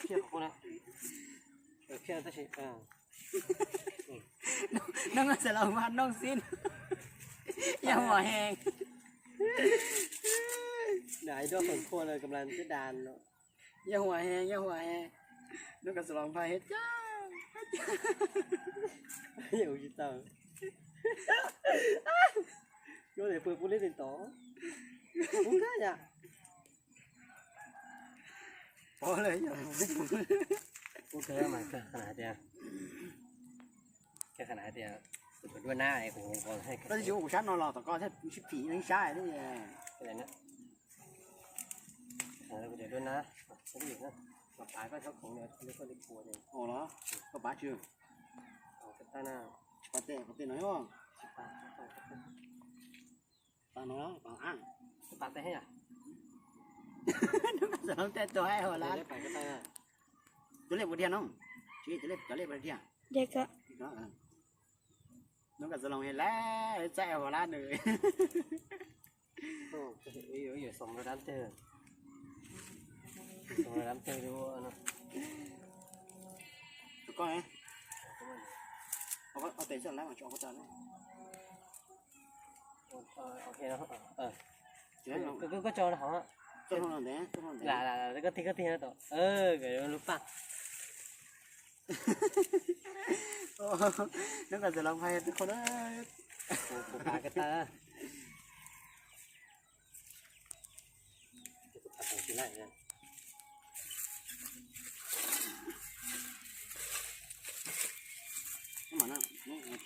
ພຽງຂອງຄົນນະ ເອີ ພຽງແຕ່ຊິ ເອີ ນ້ອງສະຫຼອງພັດນ້ອງຊິນ ຢ່າຫົວແຮງ ນາຍດອກສົມຄວນເລີຍ ກຳລັງຈະດ່ານເນາະ ຢ່າຫົວແຮງ ຢ່າຫົວແຮງ ນ້ອງກະສະຫຼອງພັດເຮັດຫຍັງ ເຮັດຫຍັງຊິເຈົ້າ ໂຍນໃຫ້ເພິ່ນຜູ້ຫຼິ້ນຕໍ່ ບໍ່ໄດ້ອະ ພໍເລີຍ ໂອເຄ ມາ ຂະໜາດດຽວ ແຄ່ຂະໜາດດຽວ ເປີດດ້ວຍໜ້າ ໃຫ້ຂອງ ຂອງໃຫ້ ກໍຊິຢູ່ກັບຊັ້ນເນາະ ລາວຕະກອນແທ້ ສິບປີຍັງໃຊ້ເດ້ ເປັນຫຍັງນະ ເອີ ເປີດດ້ວຍໜ້າ ເອົາອີກນະ ມາປາຍກໍເຈົ້າຂອງເນາະ ບໍ່ຄ່ອຍໄດ້ກົວເດ້ ໂອ້ເນາະ ກໍປາຍຊື່ ເອົາກະຕານາ ປາແຕ ປາແຕໜ້ອຍເນາະ ປາ ປາ ປາ ປານ້ອຍ ປາອ່າງ ປາແຕໃຫ້ອະ ສະເອົາແຕ່ຕົວໃຫ້ຫົວລ້ານ ໄດ້ໄປກໍໄດ້ນະ ຕົວເລັກບໍ່ເດຍນ້ອງ ຊີວິດຕົວເລັກ ຕົວເລັກບໍ່ເດຍ ເດັກກະ ເນາະ ເອີ ນ້ອງກະສະຫຼອງເຮັດແລ້ວ ໃສ່ຫົວລ້ານເລີຍ ໂອ້ ເອີ ເອີ ສົມລະດັບເຕີ ສົມລະດັບເຕີຢູ່ເນາະ ກໍ ເອົາ ເອົາແຕ່ເສື້ອແລ້ວ ເອົາເອົາກໍຈານ ໂອ ໂອເຄເນາະ ເອີ ເອີ ກໍ ກໍ ກໍຈອນເຮົາອະ ຈອນເຮົາແຫຼະ ຈອນເຮົາແຫຼະ ລະ ລະ ລະ ກໍຕິ ກໍຕິເຮົາຕໍ່ ເອີ ກໍ ເອີ ລູກປາ ໂອ້ ນ້ອງກະສະຫຼອງໄພທຸກຄົນເອີຍ ໂອ້ ປູປາກະຕາ ມານະ ນ້ອງ ໂອເຄ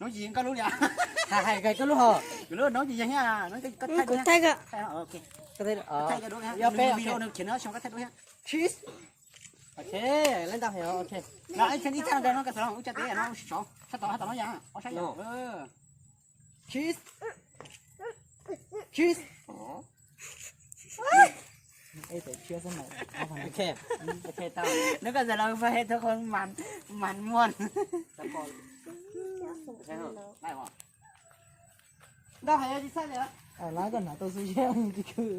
น้องหญิงก็รู้เนี่ย ถ่าย ถ่ายไกลก็รู้เหรอ รู้ น้องหญิงอย่างเงี้ย น้องจะก็ อืม ถ่ายด้วยนะ กูถ่ายก็ ถ่ายเอา โอเค ก็ได้ อ๋อ ถ่ายก็รู้นะ เดี๋ยวไป มีวิดีโอหนึ่งเขียนแล้ว ชมก็ถ่ายด้วยฮะ ชีส โอเค เล่นตามเหรอ โอเค แล้วไอ้เช่นอีกท่านเดียวน้องก็สอง อุ้ย จัดเลยน้องสอง ถ้าต่อ ถ้าต่อน้องอย่าง เอาใช่เหรอ เออ ชีส ชีส อ๋อ เอ้ย แต่เชื่อสมัย เอาก่อน โอเค โอเค ต่อ แล้วก็จะเล่าให้ทุกคนมัน มันม่วน แล้วก็ ได้เหรอ ได้เหรอ ได้เหรอ ที่ใช่เลยเหรอ เอาล้างก่อนนะ ตัวซูชิมันจะคือ